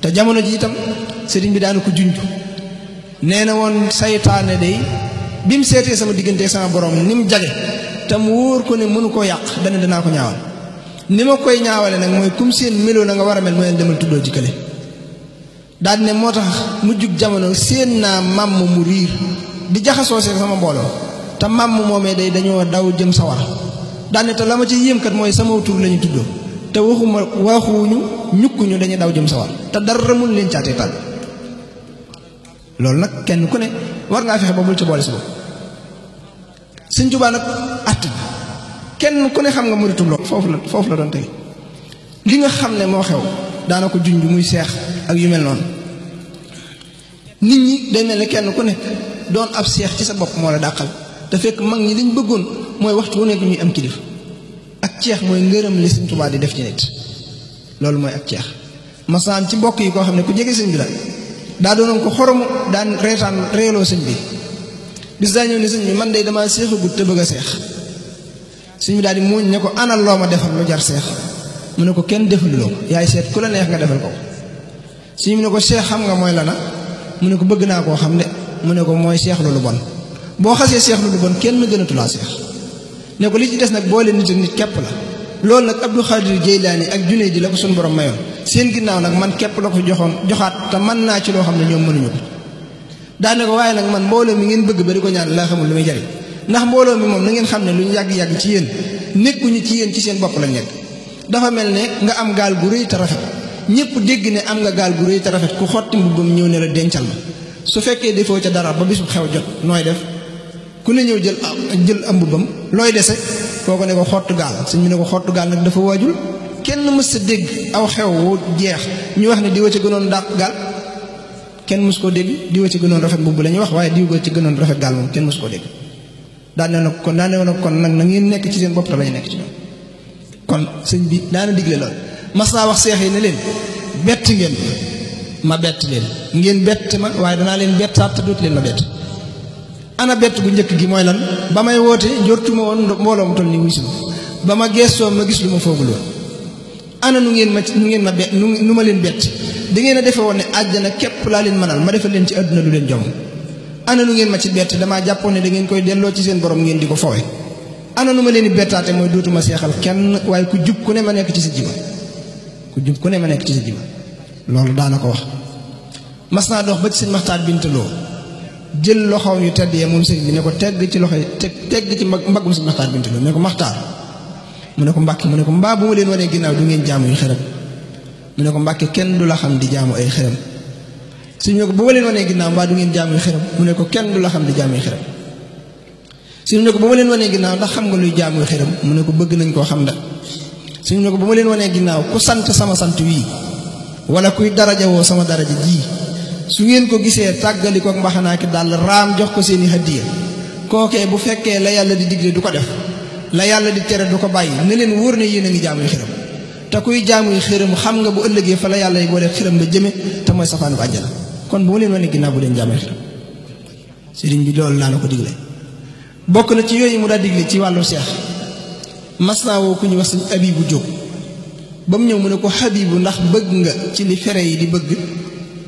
te jamono ji itam sëriñ bi daana ko junj nee na woon saytaane day bi mu seetee sama diggante sama borom ni mu jage te mu wóor ko ne mënu koo yàq dana danaa ko ñaawal ni ma koy ñaawale nag mooy kum seen meloo na nga war a mel mooy demal tuddoo ci kële daal ne moo tax mujjug jamono seen naa màmm mu riir di jaxasoo see sama mbooloo te màmm moomee day dañoo daw jëm sawar daal ne te la ma ci yéem kat mooy sama tur la ñu tuddoo te waxuñu ñukkuñu dañuy daw jëm sawar te dara mun leen caatee tal loolu nag kenn ku ne war ngaa fexe ba bul ci boole si bopp Sëñ Tuubaa nag att kenn ku ne xam nga muritum loolu foofu la doon tege li nga xam ne moo xew daana ko junj muy seex ak yu mel noonu nit ñi day mel ne kenn ku nekk doon ab seex ci sa bopp moo la dàqal te fekk mag ñi liñ bëggoon mooy waxtu wu nekk ñuy am kilifa ak ceex mooy ngërëm li Sëñ Tuubaa di def ci nit loolu mooy ak ceex masaan ci mbokk yi koo xam ne ku jege sëñ bi la daa doonoon ko xoromu daan reetaan reeloo sëñ bi bis daa ñëw ne sëñ bi man de damaa seexagut te bëgg a seex sëñ bi daal di muuñ ne ko anal loo ma defal lu jar seex mu ne ko kenn defaluloo ko yaay seet ku la neex nga defal ko sëñ bi ne ko seex xam nga mooy lana mu ne ko bëgg naa koo xam ne mu ne ko mooy seex lu bon boo xasee seex lu bon kenn gënatulaa seex ne ko li ci des nag boole nit ak nit képp la loolu nag Abdou Khadir Jeylaani ak Junayd di la ko suñu borom mayoon seen ginnaaw nag man képp la ko joxaat te mën naa ci loo xam ne ñoom mënuñu ko daane ko waaye nag man mbooloo mi ngeen bëgg ba di ko ñaan laa xamul lu muy jariñ ndax mbooloo mi moom na ngeen xam ne lu ñu yàgg-yàgg ci yéen nekkuñu ci yéen ci seen bopp lañ nekk dafa mel ne nga am gaal gu rëy te rafet ñëpp dégg ne am nga gaal gu rëy te rafet ku xotti mbubbam ñëw ne la dencal ma su fekkee defoo ca dara ba bisu xew jot nooy def ku ne ñëw jël am mbubbam looy dese kooko ne ko xottu gaal sëñ bi ne ko xottu gaal nag dafa waajul kenn mës sa dégg aw xew wu jeex ñu wax ne diwa ci gënoon dàq gaal kenn mës koo dégg diwa ci gënoon rafet mbubb la ñuy wax waaye diwa ci gënoon rafet gaal moom kenn mës koo dégg daane nag kon nag na ngeen nekk ci seen bopp te lañu nekk ci ñoom kon sëñ bi daana digle lool mas naa wax seex yi ne leen bett ngeen ma bett leen ngeen bett ma waaye danaa leen bettaat te dootu leen ma bett ana bett bu njëkk gi mooy lan ba may woote njortuma woon mbooloo mu toll ni wuy si ba ma geestoo ma gis lu ma foogul woon ana nu ngeen ma bett nu ma leen bett da ngeen a defe woon ne àjjana képp laa leen mënal ma defal leen ci àdduna lu leen jom ana nu ngeen ma ci bett damaa jàppoon ne da ngeen koy delloo ci seen borom ngeen di ko fowe ana nu ma leen di bettaate mooy dootuma seexal kenn waaye ku jub ku ne ma nekk ci sa jiba ku jub ku ne ma nekk ci sa jiba loolu daana ko wax mas naa dox ba ci sëñ Maxtaar Bintaloo jël loxoom yu tedd yee moom sëñ bi ne ko tegg ci loxo tegg ci mbaggum sëñ Maxtaar Bintaloo ne ko Maxtaar mu ne ko Mbàkke mu ne ko mbaa bu ma leen wanee ginnaaw du ngeen jaamu yu xërëm mu ne ko Mbàkke kenn du la xam di jaamu ay xërëm suñu ne ko bu ma leen wanee ginnaaw mbaa du ngeen jaamu yu xërëm mu ne ko kenn du la xam di jaamu yu xërëm suñu ne ko bu ma leen wanee ginnaaw ndax xam nga luy jaamu yu xërëm mu ne ko bëgg nañ koo xam da suñu ne ko bu ma leen wanee ginnaaw ku sant sama sant wii wala kuy daraja woo sama daraja ji su ngeen ko gisee tàggali ko mbaxanaaki daal raam jox ko seeni hadiya kookee bu fekkee la yàlla di digle du ko def la yàlla di tere du ko bàyyi ne leen wóor ne yéen a ngi jaamuy xiram te kuy jaamuy xiram xam nga bu ëllëgee fa la yàlla yi boole xiram la jëme te mooy safaanu àjjana kon bu ma leen wane ginnaaw bu leen jaamuy xiram sëriñ bi loolu laa na ko digle bokk na ci yooyu mu daa digle ci wàllu seex mas naa woo ku ñu wax sëñ Abibu Jóob ba mu ñëw mu ne ko Habibu ndax bëgg nga ci li fere yi di bëgg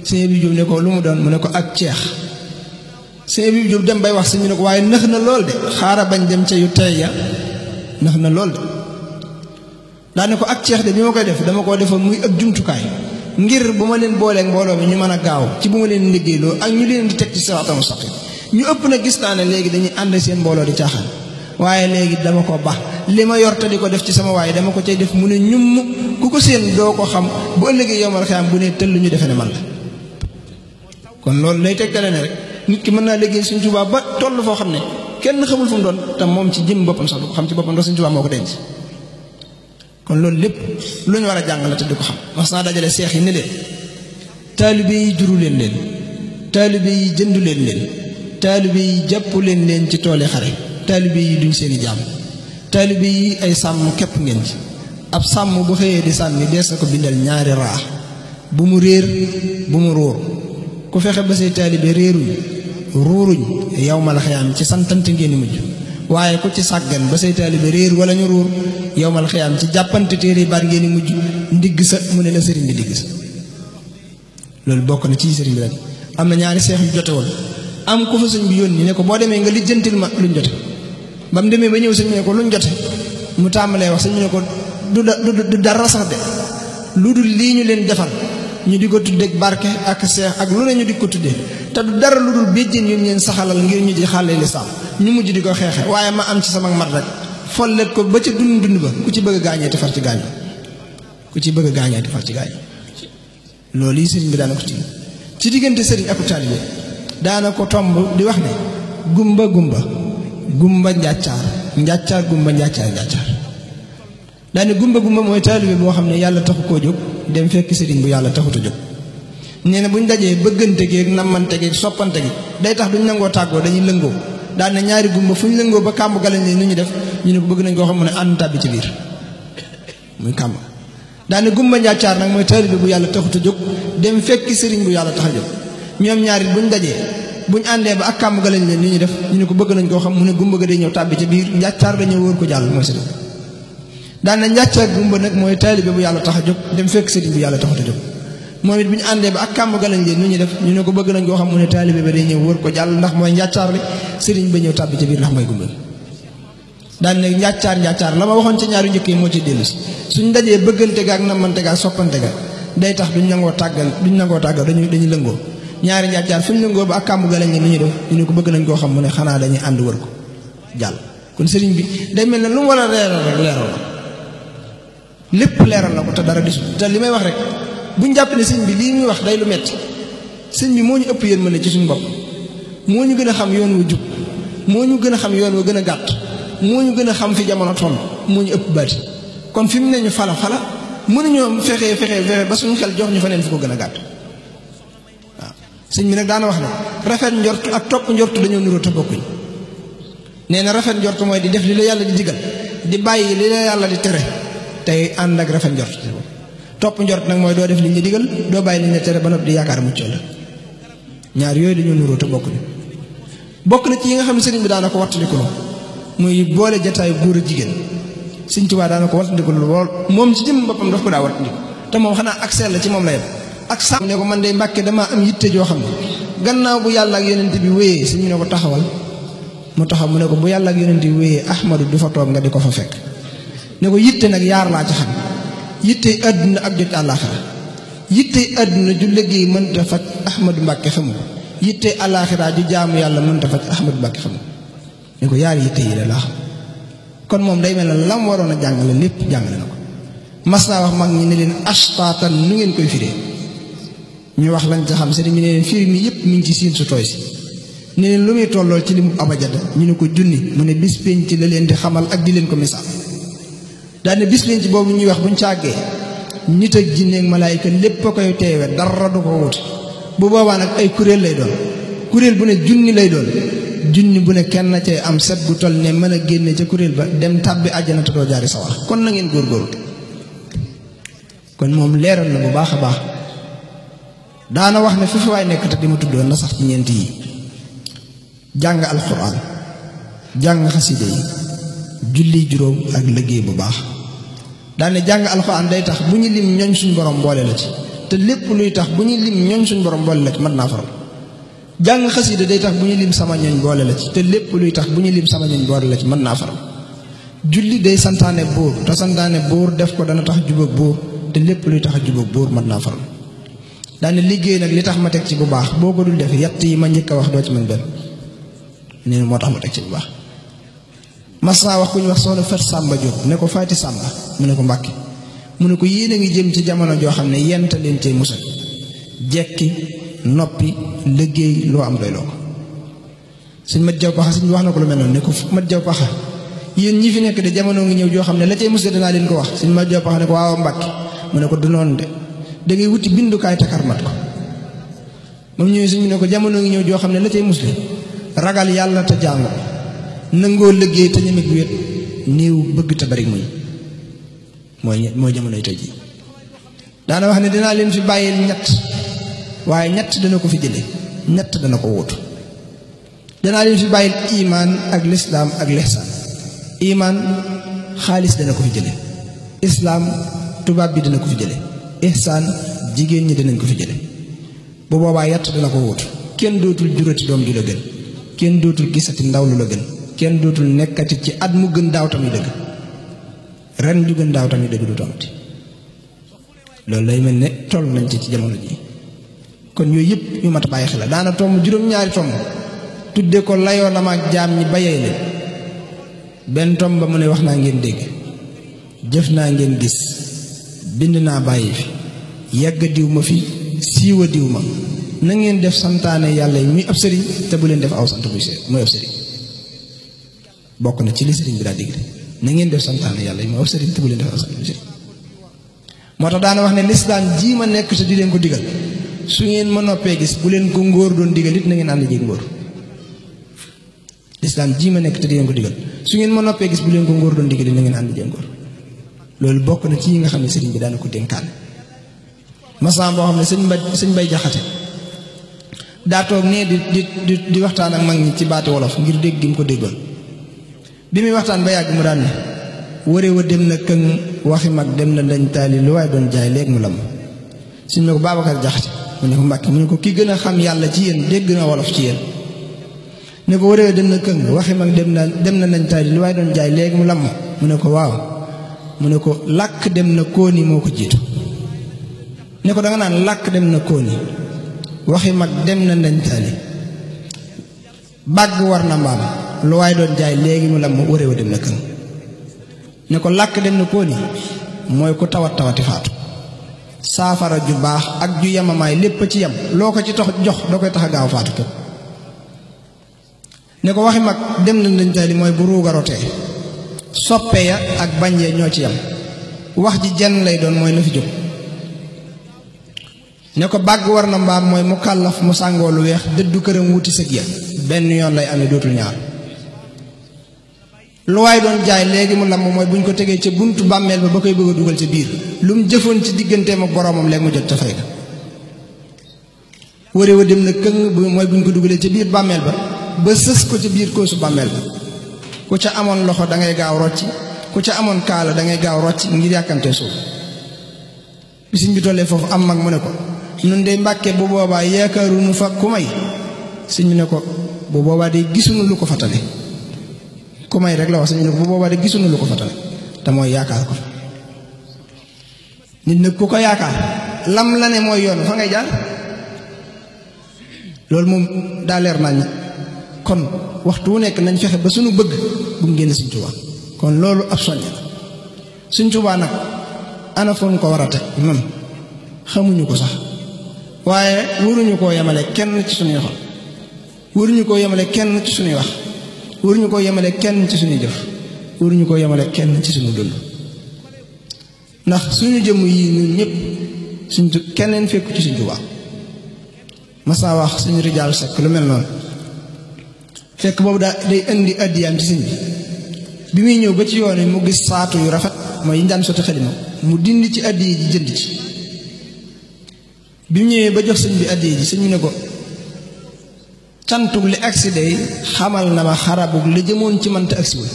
sëñ Abibu Jóob ne ko lu mu doon mu ne ko ak ceex sëñ Abibu Jóob dem bay wax sëñ bi ne ko waaye nëx na lool de xaara bañ dem ca yu tey ya nëx na lool de daa ne ko ak ceex de bi ma koy def dama koo defoon muy ab jumtukaay ngir bu ma leen booleeg mbooloo mi ñu mën a gaaw ci bu ma leen liggéeyloo ak ñu leen di teg ci siraatal mustaqiim ñu ëpp na gis naa ne léegi dañuy ànd seen mbooloo di caaxaan waaye léegi dama ko baax li ma yor te di ko def ci sama waaye dama ko cay def mu ne ñum ku ko seen doo ko xam bu ëllëgee yomal xiyaam bu ne tëll ñu defe ne man la kon loolu lay tegtale ne rek nit ki mën naa liggéey Sëñ Tuubaa ba toll foo xam ne kenn xamul fu mu doon te moom ci jëm boppam sax du ko xam ci boppam ndax Sëñ Tuubaa moo ko denc kon loolu lépp lu ñu war a jàng la te di ko xam mas naa dajale seex yi ne leen taalibe yi juru leen leen taalibe yi jëndu leen leen taalibe yi jàpp leen ci toole xare taalibe yi duñ seeni jaam taalibe yi ay sàmm képp ngeen ci ab sàmm bu xëyee di sànni dees na ko bindal ñaari raa bu mu réer bu mu ruur ku fexe ba say taalibe réeruñ ruuruñ yawmal xiyaam ci santante ngeen di mujj waaye ku ci sàggan ba say taalibe réer wala ñu ruur yawmal xiyaam ci jàppante téere baat ngeen di mujj ndigg sa mu ne la sëriñ bi digg sa loolu bokk na ci sëriñ bi rek. am na ñaari seex yu jote woon am ku fa sëñ bi yónni ne ko boo demee nga lijjantil ma luñ jote ba mu demee ba ñëw sëñ bi ne ko luñ jote mu tàmbalee wax sëñ bi ne ko du dara sax de lu dul lii ñu leen defal ñu di ko tuddeeg barke ak seex ak lu ne ñu di ko tuddee te du dara lu dul béjjén yu leen saxalal ngir ñu di xàlle lislaam ñu mujj di ko xeexe waaye ma am ci sama mat rek follet ko ba ca dund ba ku ci bëgg a gaañee te far ci gaañu ku ci bëgg a gaañee te far ci gaañu loolu yi sëriñ bi daana ko ci diggante sëriñ ak taalibe daana ko tomb di wax ne gumba njàccaar njàccaar gumba njàccaar daane gumba mooy taalibe boo xam ne yàlla taxu koo jóg dem fekk sëriñ bu yàlla taxut a jóg nee na buñ dajee bëggante gi ak nammante gi soppante gi day tax duñ nangoo tàggoo dañuy lëngoo daane ñaari gumba fu ñu lëngoo ba kàmb galañ leen nu ñu def ñu ne ko bëgg nañ koo xam ne ànd tàbbi ci biir muy kàmb daane gumba njàccaar nag mooy taalibe bu yàlla taxut a jóg dem fekk sëriñ bu yàlla tax a jóg ñoom ñaari buñ dajee buñ àndee ba ak kàmb galañ leen nu ñu def ñu ne ko bëgg nañ koo xam mu ne gumba ga day ñëw tàbbi ci biir njàccaar dañoo wóor ko jàll mooy sëriñ daan na njàccaar gumba nag mooy taalibe bu yàlla tax a jóg dem fekk sëriñ bu yàlla taxut a jóg moom it bu ñu àndee ba ak kàmb galañ leen nu ñu def ñu ne ko bëgg nañ koo xam mu ne taalibe ba day ñëw wóor ko jàll ndax mooy njàccaar li sëriñ ba ñëw tàbbi ci biir ndax mooy gumba daan ne njàccaar la ma waxoon ci ñaari njëkk yi moo ci dellu si suñ dajee bëggante ga ak nammante ga ak soppante ga day tax duñ nangoo tàggal dañuy lëngoo ñaari njàccaar fu ñu lëngoo ba ak kàmb galañ leen nu ñu def ñu ne ko bëgg nañ koo xam mu ne xanaa dañuy ànd wër ko jàll kon sëriñ bi day mel ne lu mu war a leeral rek leeral la lépp leeral na ko te dara disul te li may wax rek buñ jàpp ne sëñ bi lii muy wax day lu metti sëñ bi moo ñu ëpp yërmande ci suñu bopp moo ñu gën a xam yoon wu jub moo ñu gën a xam yoon wa gën a gàtt moo ñu gën a xam fi jamono toll moo ñu ëpp baati kon fi mu ne ñu fala mënuñoo fexe ba suñu xel jox ñu fa neen fu ko gën a gàtt waaw sëñ bi nag daana wax ne rafet njort ak topp njort dañoo nuroo te bokkuñ nee na rafet njort mooy di def li la yàlla di digal di bàyyi li la yàlla di tere tey ànd ak rafet njort topp njort nag mooy doo def liñ la digal doo bàyyi liñ la tere ba noppi di yaakaar mucc la ñaar yooyu dañoo nuroo te bokkuñu bokk na ci yi nga xam ne sëriñ bi daana ko wattandiku muy boole jataayu góor a jigéen Sëriñ Tuubaa daana ko wattandiku lool moom ci jëm boppam daf ko daa wattandiku te moom xanaa ak sell la ci moom la yem ak sàmm ne ko man de Mbàkke damaa am yitte joo xam ne gannaaw bu yàlla ak yonent bi wéyee sëñ bi ne ko taxawal mu taxaw mu ne ko bu yàlla ak yonent bi wéyee Ahmadu du fa toog nga di ko fa fekk ne ko yitte nag yaar laa ci xam yitte àdduna ak jot àllaaxira yitte àdduna ju liggéey mënta faj Ahmadu Mbàkke xamu ko yitte àllaaxira ju jaamu yàlla mënta faj Ahmadu Mbàkke xamu ko ne ko yaar yitte yi la laa xam kon moom day mel ne lam waroon a jàngale lépp jàngale na ko mas naa wax mag ñi ne leen ashtaatan nu ngeen koy firee ñu wax lañ ca xam sëriñ bi ne leen firi mi yëpp mi ngi ci siin su tooy si ne leen lu muy tollool ci li mu abajada ñu ne ko junni mu ne bis penc la leen di xamal ak di leen ko misaal daane bis penc boobu ñuy wax buñ càggee nit ak jinne ak malaayika lépp a koy teewe dara du ko wuti bu boobaa nag ay kuréel lay doon kuréel bu ne junni lay doon junni bu ne kenn cay am set gu toll ne mën a génne ca kuréel ba dem tàbbi àjjana te doo jaari sawar kon na ngeen góorgóorlu kon moom leeral na bu baax a baax daana wax ne fi fi waay nekk te di ma tuddoon na sax ci ñeent yi jàng alxuraan jàng xaside yi julli juróom ak liggéey bu baax daane jàng alxuraan day tax bu ñu lim ñoñ suñ borom boole la ci te lépp luy tax bu ñu lim ñoñ suñ borom boole la ci mën naa faral jàng xasida day tax bu ñu lim sama ñoñ boole la ci te lépp luy tax bu ñu lim sama ñoñ boole la ci mën naa faral julli day santaane buur te santaane buur def ko dana tax jubóog buur te lépp luy tax jubóog buur mën naa faral daane liggéey nag li tax ma teg ci bu baax boo ko dul def yett yi ma njëkk a wax doo ci mën benn nee na moo tax ma teg ci bu baax mas naa wax ku ñu wax soxna Fat Sàmba Jóob ne ko Faati Sàmba mu ne ko Mbàkke mu ne ko yéen a ngi jëm ci jamono joo xam ne yent leen cee musal jekki noppi liggéey loo am doy loo ko suñ mat jaw paxa suñ wax na ko lu mel noonu ne ko mat jaw paxa yéen ñi fi nekk de jamono ngi ñëw joo xam ne la cay musal danaa leen ko wax suñ mat jaw paxa ne ko waaw Mbàkke mu ne ko du noonu de da ngay wuti bindukaay takar mat ko moom ñëwee suñ mu ne ko jamono ngi ñëw joo xam ne la cay musal ragal yàlla te jaamu nangoo liggéey te ñemeg wéet néew bëgg te bari muñ mooy jamonoy tey ji daana wax ne dinaa leen fi bàyyil ñett waaye ñett dana ko fi jële ñett dana ko wóotu danaa leen fi bàyyil imaan ak lislaam ak lihsaan imaan xaalis dana ko fi jële islaam tubaab bi dana ko fi jële ihsaan jigéen ñi danañ ko fi jële bu boobaa yatt dina ko wut kenn dootul jurati doom ju la gën kenn dootul gisati ndaw lu la gën kenn dootul nekkati ci at mu gën daaw tamit dëgg ren ju gën daaw tamit dëgg du tomati loolu lay mel ne toll nañ ci jamono ji kon yooyu yëpp yu mat a bàyyi xel la daana tomb juróom-ñaari tomb tudde ko layoo na ma ak jaam ñi bayee leen benn tomb ba mu ne wax naa ngeen dégg jëf naa ngeen gis bind naa bàyyi fi yàgg diw ma fi siiwa diw ma na ngeen def santaane yàlla yi muy ab sëriñ te bu leen def aw sant muy ab sëriñ bokk na ci li sëriñ bi daa digle na ngeen def santaane yàlla yi muy ab sëriñ te bu leen def aw sant muy sëriñ moo tax daana wax ne lislaam ji ma nekk te di leen ko digal su ngeen ma noppee gis bu leen ko ngóor doon digal it na ngeen ànd jéeg ngóor lislaam ji ma nekk te di leen ko digal su ngeen ma noppee gis bu leen ko ngóor doon digal it na ngeen ànd jéeg ngóor loolu bokk na ci yi nga xam ne sëriñ bi daana ko dénkaane masan boo xam ne sëñ bay jaxate daa toog nee di waxtaan ak mag ñi ci baati wolof ngir dégg gi mu ko déggoon bi muy waxtaan ba yàgg mu daan ne wëree wa dem na këng waxi mag dem na lañ taali lu waaye doon jaay léegi mu lam suñ ne ko Babacar Jaxate mu ne ko Mbàkke mu ne ko ki gën a xam yàlla ci yéen dégg na wolof ci yéen ne ko wëree wa dem na këng waxi mag dem na lañ taali lu waaye doon jaay léegi mu lam mu ne ko waaw mu ne ko làkk dem na kóoni moo ko jiitu ne ko danga naan làkk dem na kóoni waxi mag dem na ndañ taali bàgg war na mbaam lu waaye doon jaay léegi mu lam wëree wa dem na këng ne ko làkk dem na kóoni mooy ku tawati faatu saafara ju baax ak ju yamamaay lépp ci yam loo ko ci tax jox da koy tax a gaaw faatu képp ne ko waxi mag dem na ndañ taali mooy bu ruugarotee soppe ya ak bañ ya ñoo ci yam wax ji jenn lay doon mooy na fi jóg ne ko bàgg war na mbaam mooy mu kàllaf mu sàngoo lu weex dëddu këram wuti sëg ya benn yoon lay amee dootul ñaar lu waay doon jaay léegi mu lamb mooy buñ ko tegee ca buntu bàmmeel ba koy bëgg a dugal ca biir lu mu jëfoon ci digganteem ak boroomam léegi mu jot ca fay ga wëree wa dem na këng mooy buñ ko dugalee ca biir bàmmeel ba sës ko ca biir koosu bàmmeel ba ku ca amoon loxo da ngay gaaw rocci ku ca amoon kaala da ngay gaaw rocci ngir yàkkamte suuf bisiñ bi tollee foofu am mag mu ne ko nun de Mbàkke bu boobaa yaakaaruñu fa ku may sëñ bi ne ko bu boobaa de gisuñu lu ko fatale ku may rek la wax sëñ bi ne ko bu boobaa de gisuñu lu ko fatale te mooy yaakaar ko nit nag ku ko yaakaar lam la ne mooy yoon fa ngay jaar loolu moom daa leer nañ kon waxtu wu nekk nañ fexe ba suñu bëgg bu mu génn Sëñ Tuubaa kon loolu ab soññ la Sëñ Tuubaa nag ana fa ñu ko war a teg man xamuñu ko sax waaye waruñu koo yemale kenn ci suñuy xol waruñu koo yemale kenn ci suñuy wax waruñu koo yemale kenn ci suñuy jëf waruñu koo yemale kenn ci suñu dund ndax suñu jëmm yi ñun ñëpp keneen fekku ci Sëñ Tuubaa masa wax suñu rijaal sekk lu mel noonu fekk boobu day indi addiyaam ci sëñ bi muy ñëw ba ci yoon wi mu gis saatu yu rafet mooy yi ñu daan sotti xalima mu dindi ci addiya ji jënd ci bi mu ñëwee ba jox sëñ bi addiya ji sëñ bi ne ko cantug li agsi day xamal na ma xarabug la jëmoon ci man te agsiwul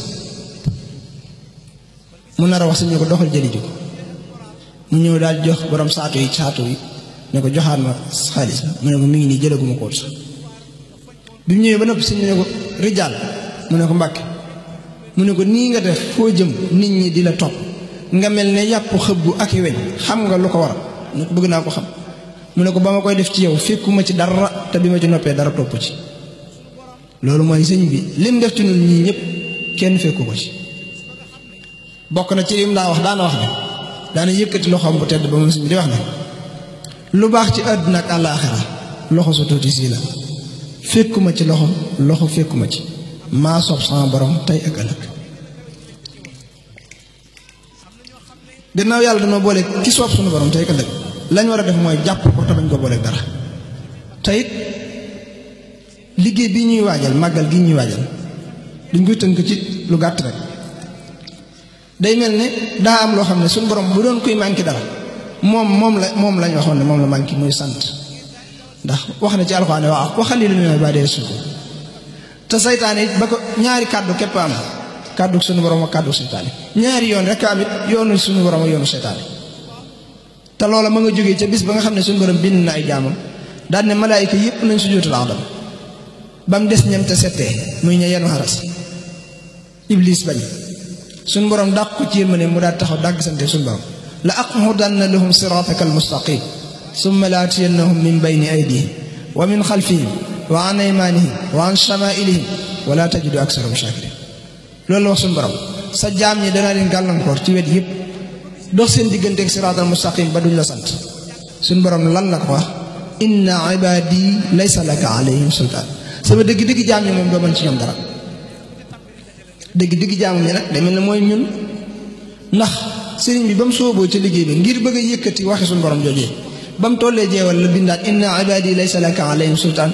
mu nar a wax sëñ ne ko doxal jëli ji ko mu ñëw daal jox borom saatu yi ne ko joxaat ma xaalis mu ne ko mi ngi nii jëlaguma ko sax bi mu ñëwee ba noppi sëñ bi ne ko rijaal mu ne ko Mbàkke mu ne ko nii nga def foo jëm nit ñi di la topp nga mel ne yàpp xëbbu ak i weñ xam nga lu ko waral ne ko bëgg naa ko xam mu ne ko ba ma koy def ci yow fekkuma ci dara te bi ma ci noppee dara topp ci loolu mooy sëñ bi lim def ci ñun ñii ñëpp kenn fekku ko ci bokk na ci lim daa wax daana wax ne daana yëkkati loxoom bu tedd ba moom sëñ bi di wax ne lu baax ci àdduna ak àllaaxira loxo su tuuti sii la fekkuma ci loxo fekkuma ci maa soob sama borom tey ak ëllëg gannaaw yàlla dama boole ki soob sunu borom tey ak ëllëg lañ war a def mooy jàpp ko te bañ ko booleeg dara te it liggéey bi ñuy waajal màggal gi ñuy waajal duñ koy tënk ci lu gàtt rek day mel ne daa am loo xam ne suñu borom bu doon koy manqué dara moom lañ waxoon ne moom la manqué muy sant ndax wax na ci alxuraan waaw waxali lu ne ba dee suko te saytaane it ba ko ñaari kàddu képp am kàddu suñu borom ak kàddu saytaane ñaari yoon rek am it yoonu suñu borom ak yoonu saytaane te loola ma nga jógee ca bis ba nga xam ne suñu borom bind na ay jaamam daan ne malaayika yépp nañ sujjóotal Aadama ba mu des ñam te settee muy ña yenu xaras Iblis bañ suñ borom dàq ko ci yërmande mu daal taxaw dàgg sante suñ borom la aqudanna lahum siraataka almustaqim summa la atiyannahum min bayni aydihim wa min xalfihim wa an aymanihim wa an shamailihim wa la tajidu aksarahum shakirin loolu la wax suñ borom sa jaam ñi danaa leen gàllankoor ci wet yépp dox seen digganteeg siraatal mustaqim ba duñ la sant suñ borom lan la ko wax inna ibadi laysa laka alayhim sultaan sama dëgg-dëgg jaam ñi moom doo mën ci ñoom dara dëgg-dëgg jaamu ñi nag day mel ne mooy ñun ndax sëriñ bi ba mu sooboo ca liggéey bi ngir bëgg a yëkkati waxi suñu borom joojee ba mu tollee jeewal la bindaat inna ibadi laysa laka alayhim sultaan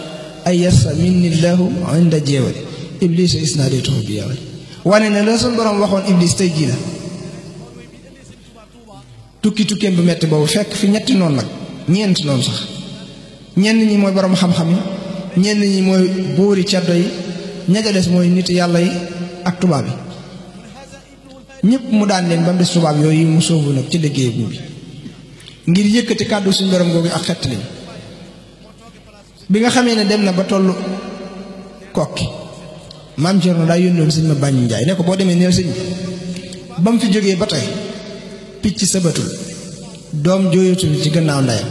ay yassa minni llahu inda jeewali iblis isnaadaytuhu bi yawali wane ne la suñu borom waxoon iblis tey jii la tukkeem bu metti boobu fekk fi ñetti noonu nag ñeent noonu sax ñenn ñi mooy borom xam-xam yi ñenn ñi mooy buuri ceddo yi ña ca des mooy nit yàlla yi ak tubaab yi ñëpp mu daan leen ba mu des tubaab yooyu mu sóobu nag ci liggéey bi ngir yëkkati kàddu suñu borom googu ak xett lañ bi nga xamee ne dem na ba tollu kokki maam Cerno daa yónnoon sëñ ma bàññi njaay ne ko boo demee neel sëñ ba mu fi jógee ba tey picc sabatul doom jooyatul ci gannaaw ndeyam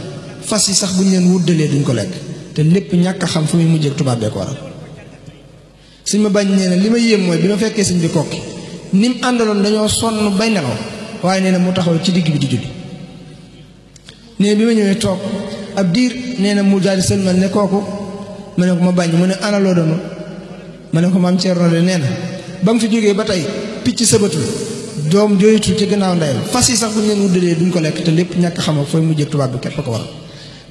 fas yi sax bu ñu leen wuddalee duñ ko lekk te lépp ñàkk a xam fu muy mujjee tubaab bee ko waral sëñ ma bañ nee na li ma yéem mooy bi ma fekkee sëñ bi kokki ni mu àndaloon dañoo sonn bay nelaw waaye nee na mu taxaw ci digg bi di julli nee bi ma ñëwee toog ab diir nee na mu daal di sëlmal ne kooku ma ne ko ma bañ mu ne ana loo doon ma ne ko maam Cerno de nee na ba mu fi jógee ba tey picc sabatul doom jooyatul ci gannaaw ndeyam fas yi sax bu ñu leen wuddalee duñ ko lekk te lépp ñàkk xam fooy mujjee tubaab bi képp ko waral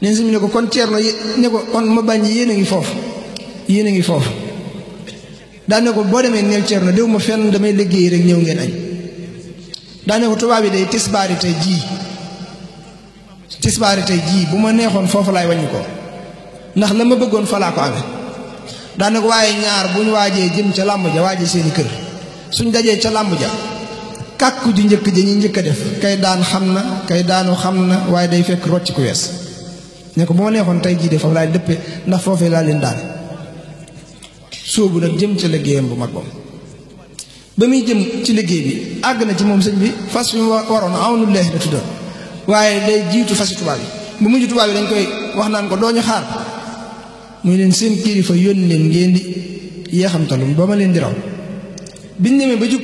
nee na sëñ bi ne ko kon Cerno ne ko kon ma bañ yéen a ngi foofu yéen a ngi foofu daane ko boo demee neel Cerno déw ma fenn damay liggéey rek ñëw ngeen añ daane ko tubaab yi day tisbaari tey jii bu ma neexoon foofu laay wàññi ko ndax la ma bëggoon fa laa ko amee daane ko waaye ñaar bu ñu waajee jëm ca làmb ja waajee seeni kër suñ dajee ca làmb ja kàkku ju njëkk ja ñi njëkk a def kay daan xam na kay daanu xam na waaye day fekk rocc ku wees ne ko bu ma neexoon tey jii de foofu laay dëppee ndax foofee laa leen daane sóobu nag jëm ca liggéeyam bu mag boobu ba muy jëm ci liggéey bi àgg na ci moom sëñ bi fas fi mu waroon awnullahi la tuddoon waaye day jiitu fasi tubaab yi bu mujj tubaab yi dañ koy wax naan ko doo ñu xaar muy leen seen kilifa yónni leen ngeen di yeexamtalum ba ma leen di raw biñ ñemee ba jub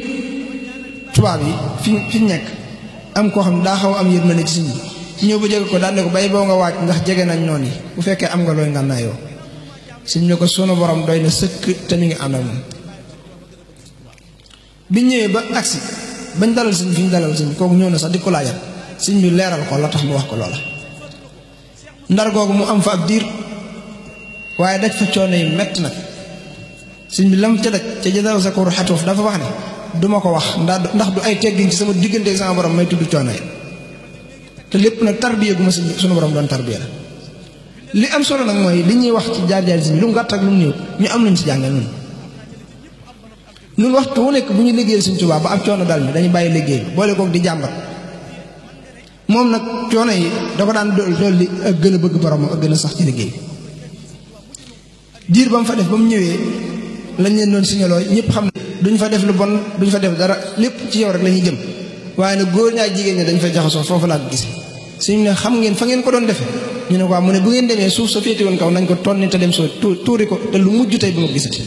tubaab yi fi nekk am koo xam ne daa xaw am yërmande ci sëñ bi ñëw ba jege ko daan ne ko bay boo nga waaj ndax jege nañ noonu yi bu fekkee am nga looy ngànnaayoo sëñ ne ko sunu borom doy na sëkk te mi ngi ànd ak moom biñ ñëwee ba agsi bañ dalal sëñ fi ñu dalal sëñ kooku ñëw na sax di ko laajal sëñ bi leeral ko la tax mu wax ko loola ndar googu mu am fa ab diir waaye daj fa coono yi mett nag sëñ bi lam ca daj ca jadaw sa koru xatuuf dafa wax ne duma ko wax ndax du ay teggin ci sama diggante ak sama borom may tudd coono yi te lépp nag tarbiya gu ma sunu borom doon tarbiya la li am solo nag mooy li ñuy wax ci jaar-jaar sëñ bi lu mu gàtt ak lu mu néew ñu am nañ ci jànge nun waxtu wu nekk bu ñu liggéeyal Sëñ Tuubaa ba ab coono dal mi dañu bàyyi liggéey bi boole kook di jàmbat moom nag coono yi da ko daan dolli ak gën a bëgg borom ak gën a sax ci liggéey diir ba mu fa def ba mu ñëwee lañ leen doon signaloo ñëpp xam ne duñ fa def lu bon duñ fa def dara lépp ci yow rek la ñuy jëm waaye nag góor ñaa jigéen ñi dañ fa jaxasoo foofu laa ko gis suñu ne xam ngeen fa ngeen ko doon defee ñu ne ko mu ne bu ngeen demee suuf sa féete woon kaw nañ ko tonni te dem soo tuuri ko te lu mujj tey bu ma gisati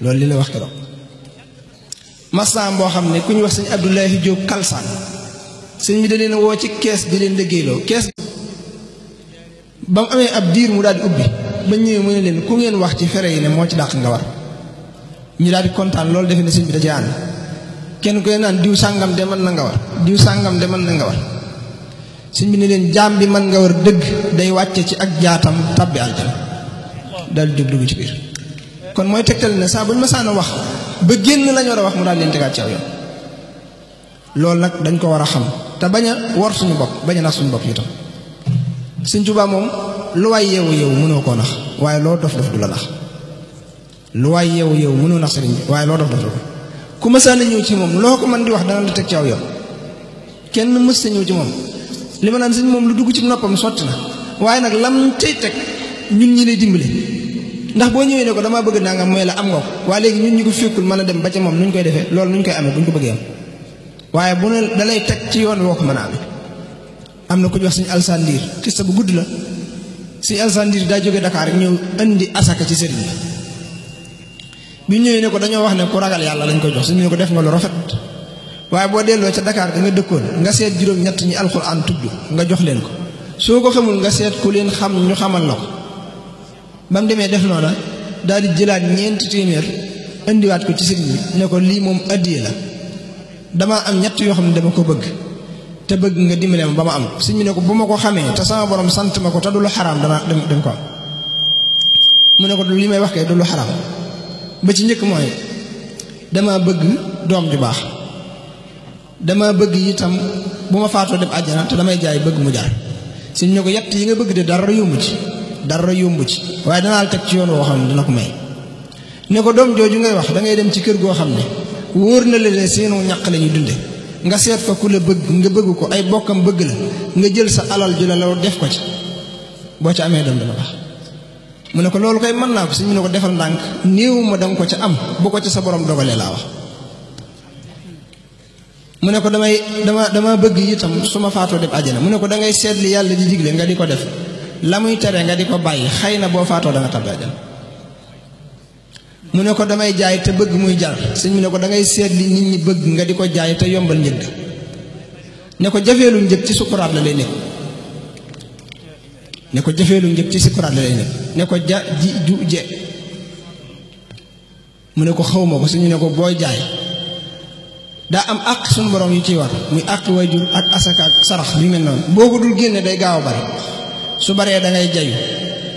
loolu li la wax keroog masam boo xam ne ku ñu wax sëñ Abdoulahi Diop Kalsaan sëñ bi da leen woo ci kees di leen liggéeyloo kees ba mu amee ab diir mu daal di ubbi ba ñëwee mu ne leen ku ngeen wax ci fere yi ne moo ci dàq nga war ñu daal di kontaan loolu defe ne sëñ bi da ci ànd kenn koy naan diw sàngam de mën na nga war diw sàngam de mën na nga war sëñ bi ne leen jaam bi mën nga war dëgg day wàcce ci ak jaatam tabbi aljana daal di dugg ci biir kon mooy tegtal ne saa bu ñu masaan a wax ba génn lañu war a wax mu daal leen tegaat ci aw yoon loolu nag dañ ko war a xam te bañ a wor suñu bopp bañ a nax suñu bopp itam Sëñ Tuubaa moom lu waay yeewu yeewu mënoo koo nax waaye loo dof dof du la nax lu waay yeewu yeewu mënoo nax sëriñ bi waaye loo dof dof du la ku masaan a ñëw ci moom loo ko mën di wax dana la teg ci aw yoon kenn mës ta ñëw ci moom li ma naan sëñ moom lu dugg ci noppam sotti na waaye nag lam cay teg ñun ñi lay dimbale ndax boo ñëwee ne ko damaa bëgg nangam mooy la am nga ko waaye léegi ñun ñu ko fekkul mën a dem ba ca moom nuñ koy defee loolu nuñ koy amee buñ ko bëggee am waaye bu ne da lay teg ci yoon woo ko mën a amee. am na ku ñu wax suñu alsandiir xista bu gudd la suñu alsandiir daa jóge Dakar rek ñëw indi asaka ci sëriñ bi ñëwee ne ko dañoo wax ne ku ragal yàlla lañ koy jox suñu ne ko def nga lu rafet waaye boo delloo ca Dakar da nga dëkkoon nga seet juróom-ñett ñi alxuraan tudd nga jox leen ko soo ko xamul nga seet ku leen xam ñu xamal la ko ba mu demee def noona daal di jëlaat ñeenti téeméer indiwaat ko ci sëriñ bi ne ko lii moom addiye la damaa am ñett yoo xam ne dama ko bëgg te bëgg nga dimbale ma ba ma am sëñ bi ne ko bu ma ko xamee te sama borom sant ma ko te du lu xaraam dana dem ko am mu ne ko li may wax kay du lu xaraam ba ci njëkk mooy dama bëgg doom ju baax dama bëgg itam bu ma faatoo dem àjjana te damay jaay bëgg mu jar sëñ ne ko yett yi nga bëgg de dara yombu ci waaye danaa la teg ci yoon woo xam ne dina ko may ne ko doom jooju ngay wax da ngay dem ci kër goo xam ne wóor na la seenu ñàq la ñuy dunde nga seet fa ku la bëgg nga bëgg ko ay bokkam bëgg la nga jël sa alal ju la def ko ci boo ca amee doom dana baax mu ne ko loolu koy mën naa ko si mu ne ko defal ndànk néew ma danga ko ca am bu ko ci sa borom dogalee laa wax mu ne ko dama bëgg itam su ma faatoo dem àjjana mu ne ko da ngay seet li yàlla di digle nga di ko def la muy tere nga di ko bàyyi xëy na boo faatoo da nga tabbi àjjana mu ne ko damay jaay te bëgg muy jar sëñ mu ne ko da ngay seet li nit ñi bëgg nga di ko jaay te yombal njëg ne ko jafeelu njëg ci sukuraat la lay nekk ne ko jafeelu njëg ci sukuraat la lay nekk ne ko ja ji ju je mu ne ko xawma ko sëñ mu ne ko booy jaay daa am àq suñu borom yu ciy war muy àq wayjur ak asaka ak sarax bi mel noonu boo ko dul génne day gaaw a bari su baree da ngay jayu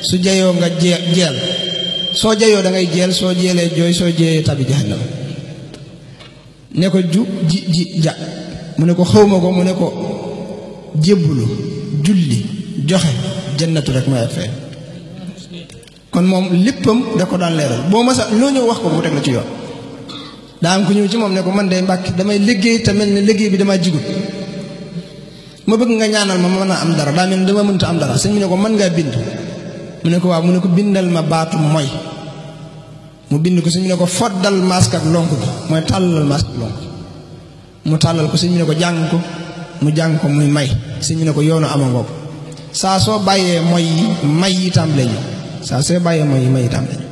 su jayoo nga jeel soo jayoo da ngay jeel soo jeelee jooy soo jeeyee tabi jahannam ne ko ji ja mu ne ko xawma ko mu ne ko jébbulu julli joxe jannatu rek mooy ak fee kon moom léppam da ko daan leeral boo masa loo ñëw wax ko mu teg la ci yoon daa am ku ñëw ci moom ne ko man day mbàkk damay liggéey te mel ne liggéey bi dama jigut ma bëgg nga ñaanal ma mën a am dara daa mel ne dama mënta am dara sëñ bi ne ko mën ngaa bind mu ne ko waaw mu ne ko bindal ma baatu mooy mu bind ko sëñ bi ne ko foddal masque ak lonk bi mooy tàllal masque ak lonk mu tàllal ko sëñ bi ne ko jàng ko mu jàng ko muy may sëñ bi ne ko yoonu ama ngoo ko saa soo bàyyee mooy yi may yi tàmbale ñu saa soo bàyyee mooy yi may yi tàmbale ñu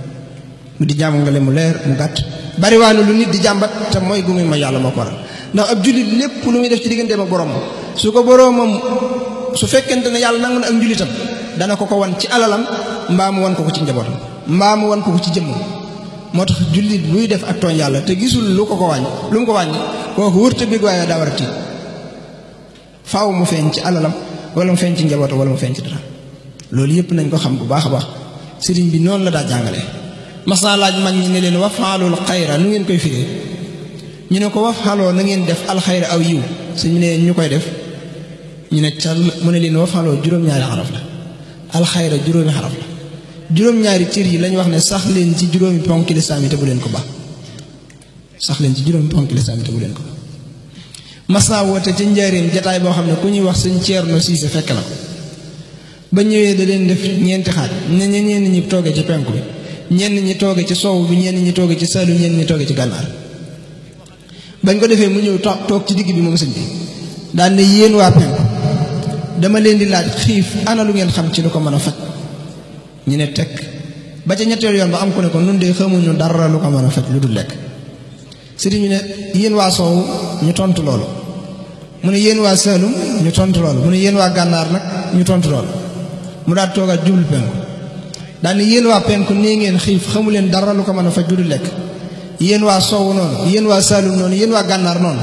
mu di jàmm nga le mu leer mu gàtt bariwaanu lu nit di jàmbat te mooy gu muy ma yàlla moo ko waral ndax ab jullit lépp lu muy def ci digganteem ak borom su ko boroomam su fekkente ne yàlla nangu na ak njullitam dana ko wan ci alalam mbaa mu wan ko ci njabootam mbaa mu wan ko ci jëmmam moo tax jullit buy def ak tooñ yàlla te gisul lu ko wàññi lu mu ko wàññi kooku wërta bég waaye daa war a tiit faaw mu feeñ ci alalam wala mu feeñ ci njabootam wala mu feeñ ci dara loolu yëpp nañ ko xam bu baax a baax sëriñ bi noonu la daa jàngalee mas naa laaj mag ñi ne leen wafaalul xayra nu ngeen koy firee ñu ne ko wafaaloo na ngeen def alxayra aw yiw suñu ne ñu koy def ñu ne cal mu ne leen wafaaloo juróom-ñaari xaraf la alxayra juróomi xaraf la juróom-ñaari cër yi lañ wax ne sax leen ci juróomi ponki lislaam yi te bu leen ko baax sax leen ci juróomi ponki lislaam yi te bu leen ko baax mas naa woote ci njaareem jataay boo xam ne ku ñuy wax sëñ Ceerno Siise fekk na ko ba ñëwee da leen def ñeenti xaaj ne ñenn ñi toogee ci penku bi ñenn ñi tooge ci sow bi ñenn ñi tooge ci Saalum ñenn ñi tooge ci gànnaar bañ ko defee mu ñëw toog ci digg bi moom sëñ bi daan ne yéen waa penku dama leen di laaj xiif ana lu ngeen xam ci lu ko mën a faj ñu ne tekk ba ca ñetteel yoon ba am ku ne ko nun de xamuñu dara lu ko mën a faj lu dul lekk sëriñ ñu ne yéen waa sow ñu tontu loolu mu ne yéen waa Saalum ñu tontu loolu mu ne yéen waa gànnaar nag ñu tontu loolu mu daal toogaat jublu penku daal ne yéen waa penku nee ngeen xiif xamu leen dara lu ko mën a faj lu dul lekk yéen waa sow noonu yéen waa Saalum noonu yéen waa gànnaar noonu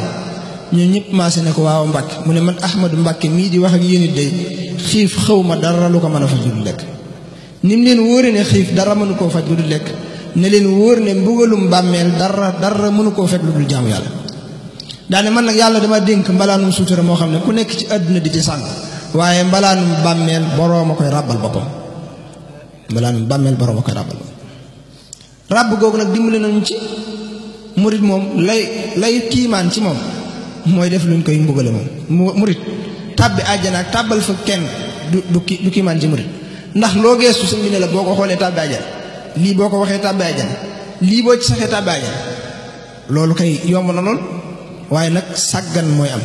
ñun ñëpp maase ne ko waaw Mbàkke mu ne man Ahmadu Mbàkke mii di wax ak yéen it day xiif xaw ma dara lu ko mën a faj lu dul lekk ni mu leen wóore ne xiif dara mënu koo faj lu dul lekk ne leen wóor ne mbugalum bàmmeel dara mënu koo faj lu dul jaamu yàlla daane man nag yàlla dama dénk mbalaanum suutura moo xam ne ku nekk ci àdduna di ci sàng waaye mbalaanum bàmmeel boroom a koy ràbbal boppam mbalaanum bàmmeel boroom a koy ràbbal boppam ràbb googu nag dimbali nañu ci murit moom lay kiimaan ci moom mooy def luñ koy mbugale moom murit tàbbi àjjana ak tàbbal fa kenn du kiimaan ci murit ndax loo geestu sëñ bi ne la boo ko xoolee tàbbi àjjana lii boo ko waxee tàbbi àjjana lii boo ci saxee tàbbi àjjana loolu kay yomb na lool waaye nag sàggan mooy am